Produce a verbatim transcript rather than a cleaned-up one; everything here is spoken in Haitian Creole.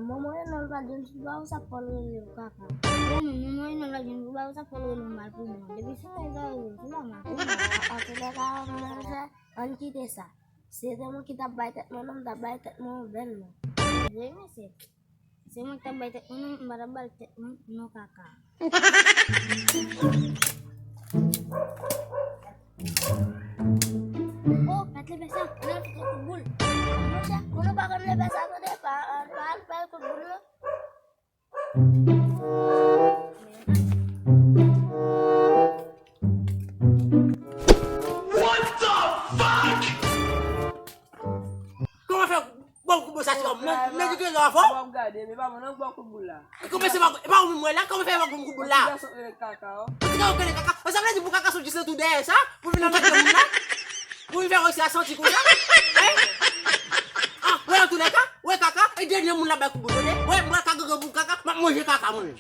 Manman Renald pa t jwenn sou ba ou sa fè l rele w kaka. Bon, men manman Renald pa t jwenn sou ba ou sa fè l rele w mal pou bon. Depi se nèg la rele w, se pa mal pou bon. Antoulèka, mwen, ann kite sa. Si se te mwen ki t ap bay tèt mwen non, m t ap bay tèt mwen yon bèl non. Vre, mesye. Se mwen ki t ap bay tèt mwen non, m pa t ap bay tèt mwen non kaka. Oh, gad lepè sa, ann al fout yon kout boul. Monchè, moun ou pa konn lepè sa, tande, pa, pa, pa al bay kout boul non. What the fuck? Kòman fè bon kout boul sa ti kòm? Men, men di ke lò avò? Bon, gade, men pa mwen nan bon kout boul la. Kòman se pa, e pa ou menm mwen la, kòman fè bon kout boul la? Ti gason rele kaka, oh. Ti gason rele kaka. Sa vle di pou kaka sot jis nan tou dèyè sa, pou vin nan tèt moun la? Pou vin fè wè si a santi konsa? Hein? Ah, wè antoulèka, wè kaka, e dènye moun la bay kout boul, tande? Wè, mwen ka gangan pou kaka, m ap manje kaka mwen menm.